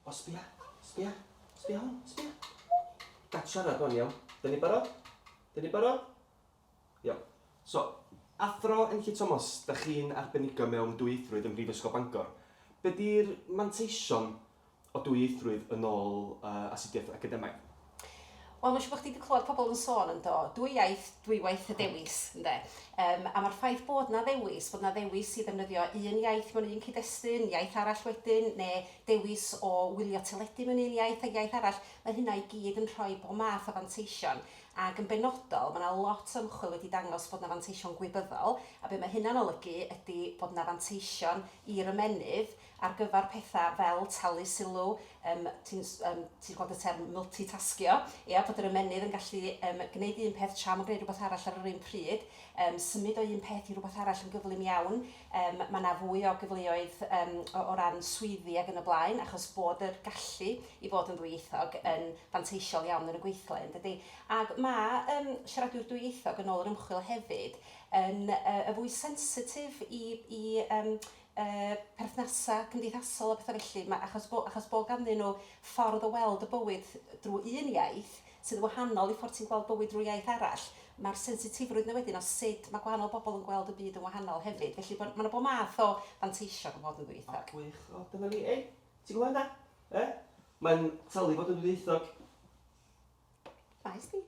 O, sbia, sbia, sbia hwn, sbia. Gad siarad wan, iawn? Dyn ni barod? Dyn ni barod? Iawn. So, Athro Enlli Tomos, da chi'n arbenigo mewn dwyieithrwydd ym Mhrifysgol Bangor. Be di'r manteision o dwyieithrwydd yn ôl uh, astudiaeth academaidd? Wel, mae'n siŵr bod chdi wedi clywed pobl yn sôn yn do, dwy iaith, dwywaith y dewis, ynde? Um, a mae'r ffaith bod na ddewis, bod na ddewis i ddefnyddio un iaith mewn un cyd-destun, iaith arall wedyn, neu dewis o wylio teledu mewn un iaith ac iaith arall, mae hynna i gyd yn rhoi bob math o fanteision. Ac yn benodol, mae 'na lot o ymchwil wedi dangos bod 'na fanteision gwybyddol, a be mae hynna'n olygu ydy bod 'na fanteision i'r ymennydd ar gyfer pethau fel talu sylw, yym ti'n yym ti'n gweld y term multitasgio, ia, bod yr ymennydd yn gallu yym gwneud un peth tra mae'n gwneud rhywbeth arall ar yr un pryd, yym symud o un peth i rywbeth arall yn gyflym iawn, yym mae 'na fwy o gyfleoedd yym o o ran swyddi ac yn y blaen, achos bod yr gallu i fod yn ddwyieithog yn fanteisiol iawn yn y gweithle, yn dydi? Ac ma' yym siaradwyr dwyieithog yn ôl yr ymchwil hefyd yn yy yn fwy sensitif i i yym yy perthnasau cymdeithasol a pethau felly. Ma'... achos bo' achos bo' ganddyn nhw ffordd o weld y bywyd drwy un iaith sydd yn wahanol i ffordd ti'n gweld bywyd drwy iaith arall, ma'r sensitifrwydd 'na wedyn o sut ma' gwahanol bobl yn gweld y byd yn wahanol hefyd. Felly bo' ma' 'na bob math o fanteision o fod yn ddwyieithog. O gwych. O dyna ni. Ei, ti'n gwybod hynna? E? Mae'n talu fod yn ddwyieithog. Maes di.